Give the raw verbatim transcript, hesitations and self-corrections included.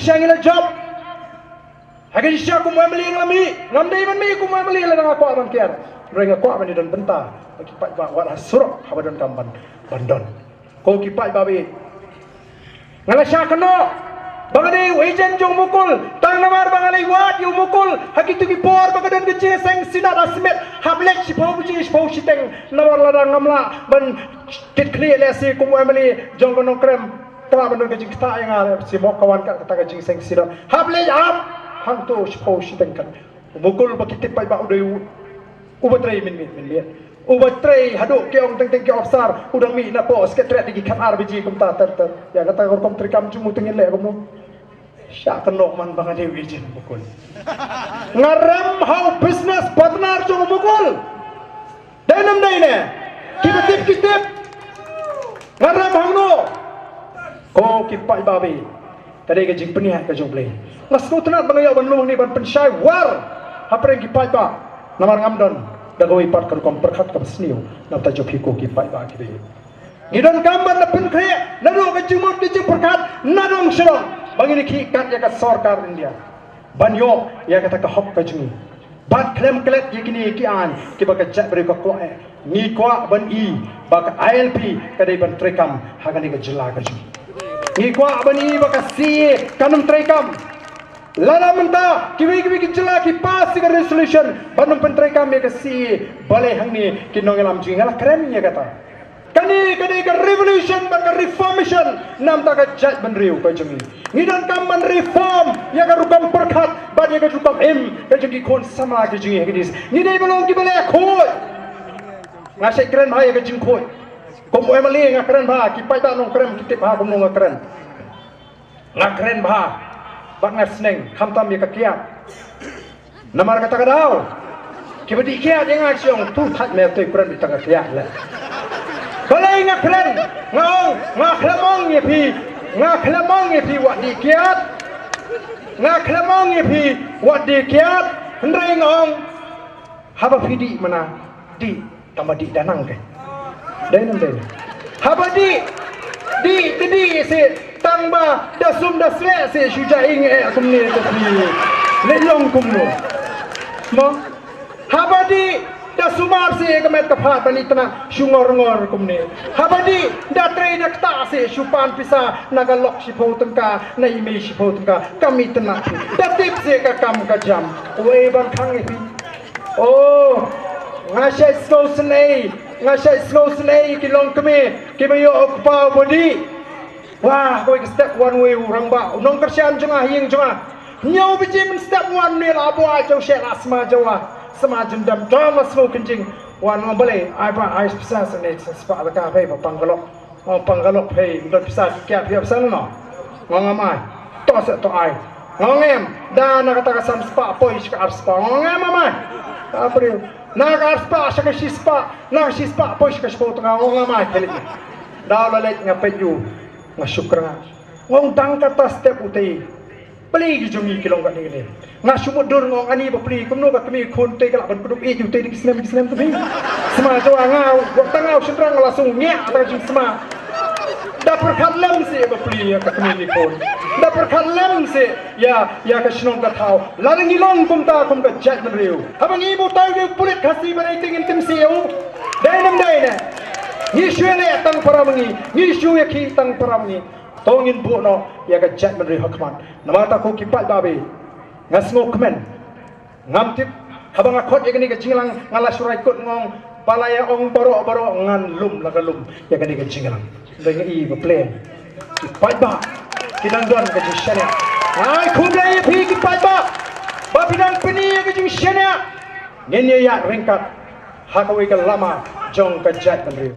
Sha ngi la jop. Ha ka jingshisha kum u MLA nga la mih, ngam dei ban mih kum u MLA lada nga kwah ban kiar. Hynrei nga kwah ban ïadon bynta bad ki paidbah wat ha surok haba donkam ban, ban don. Ko ki paidbah ba ïeit, nga la shah kynnoh ba nga dei u agent jong u Mukul, tang namar ba nga la wad ïa u Mukul ha kito ki por ba ka don ka jingïaseng synod ha Smit, hap leit shiphew baje shiphew shiteng, namar lada ngam lah ban kit khlieh lehse kum u MLA jong ka Nongkrem, ka lah ban don ka jingktah ïa nga, lehse mo ka wan kat kata ka jingïaseng synod. Hap leit ap hangto shiphew shiteng kat. U Mukul ba ki tip paidbah u dei u, uba trei mynmiet mynmiet. Uba trei haduh ki ong teng teng ki officer, u dang mih napoh Secretariat da ki khatar baje kumta ter ter. Ïa kata ka rukom treikam jong u te ngin leh kumno? Shah kynnoh man ba nga dei u agent u Mukul. Nga rem ha u business partner jong u Mukul. Dei ne ym dei ne? Kiba tip ki tip. Nga rem hangno? Ko ki paidbah ba ïeit, ka dei ka jingpynïaid ka jong U Blei. Nga sngewtynnat ba nga ïoh ban lum hangne ban pynshai war hapdeng ki paidbah. Namar ngam don da kawei pat ka rukom pyrkhat kaba sniew na bynta jong phi ko ki paidbah kiba ïeit. Ngi donkam ban da pynkhreh naduh ka jingmut ka jingpyrkhat na dong sha dong ba ngin ïakhih kat ïa ka sorkar India ban ïoh ïa kata ka hok ka jong ngi. Bad khlem klet ïa kine ki aiñ kiba ka jaitbynriew ka kwah eh, ngi kwah ban i ba ka ILP ka dei ban treikam ha kane ka jylla ka jong ngi. Ngi kwah ban i ba ka CAA kan ym treikam. Lada mynta kiwei kiwei ki jylla ki pass ïa ka resolution ban ym pyntreikam ïa ka CAA, balei hangne ki nongïalam jong ngi, nga la kren ïa kata. Kane ka dei ka revolution bad ka reformation na bynta ka jaitbynriew ka jong ngi. Ngi donkam ban reform ïa ka rukom pyrkhat bad ïa ka rukom im ka jong ki khun samla ka jong ngi ha kine ki sngi. Ngi dei ban long kiba leh khuid. Nga shait kren bha ïa ka jingkhuid. Kum u MLA nga kren bha, ki paidbah Nongkrem ki tip bha kumno nga kren. Nga kren bha bad nga sneng khamtam ïa ka kiad. Namar kata ka daw kiba dih kiad ïa nga shu ong, tu thait me, te kren ïa ka kiad leh. Balei nga kren? Nga ong, nga khlem ong ïa phi, nga khlem ong ïa phi wat dih kiad. Nga khlem ong ïa phi wat dih kiad. Hynrei nga ong, haba phi dih mana, dih tang ba dih da nang ke. Dei ne ym dei? Haba dih, dih te dih seh, tang ba da sum da sleh seh shu ja ing eh kumne te phi. Leh long kumno? Mo? Haba dih da sumar seh ka met ka phad ban itynnad shu ngor ngor kumne. Haba dih da trei da ktah seh shu pan pisa na ka lok shiphew tyngka, na i mei shiphew tyngka, kam itynnad phi. Da tip seh ka kam ka jam. Wei ban khang ïa phi. Oh, nga shait sngewsynei, nga shait sngewsynei ki longkmie kiba ïoh u kpa uba dih. Wah, kawei ka step wan wei u rangbah, u nongkyrshan jong nga ha ïing jong nga. Hynñiew baje mynstep wan, une la buaid jong shet la sma jawa, sma jyndam, don la sngew kynjing. Wan ong balei, ai ba ai pisa sene sa spah la ka pei ba pang ka lok. Nga ong pang ka lok phi, ym don pisa ki kiad phi ïa pisa no. Nga ong nga mai. To se to ai. Nga ong em, da na kata ka san spah poi sha ka ar spah. Nga ong em, nga mai. Ka briew. Na ka ar spah sha ka shi spah, na ka shi spah poi sha ka shiphew tyngka. Nga ong nga mai, phi leit. Da la leit nga peit ïa u. Nga shu kyrngah. Nga ong dang kata step u tei. Pli ki jong ngi ki long katne katne. Nga shu mutdur nga ong ani ba pli kumno ka kmie khun te ka lah ban kdup ïeit u te da ki snem ki snem te phi. Sma jawa nga, wat tang nga u shynrang nga la shu ngiah ta ka jingsma. Da pyrkhat lem seh ba pli ïa ka kmie ki khun. Da pyrkhat lem seh ïa, ïa ka shnong ka thaw. Lada ngi long kumta kum ka jaitbynriew. Haba ngi buh tai u pulit Khasi ba dei te ngin tim seh ïa u. Dei ne ym dei ne? Ngi shu ïaleh tang para ma ngi. Ngi shu ïakhih tang para ma ngi. To ngin buh noh ïa ka jaitbynriew ha khmat. Namar kata ko ki paidbah ba ïeit, nga sngewkmen. Ngam tip, haba nga khot ïa kane ka jingïalang nga la shu rai kut nga ong ba la ïa ong baroh baroh ngan lum la ka lum ïa kane ka jingïalang. Hynrei nga i ba pleng ki paidbah ki dang don ka jingshaniah. Ai khublei ïa phi ki paidbah ba phi dang pyni ïa ka jingshaniah. Ngin ïa ïaid ryngkat ha kawei ka lama jong ka jaitbynriew.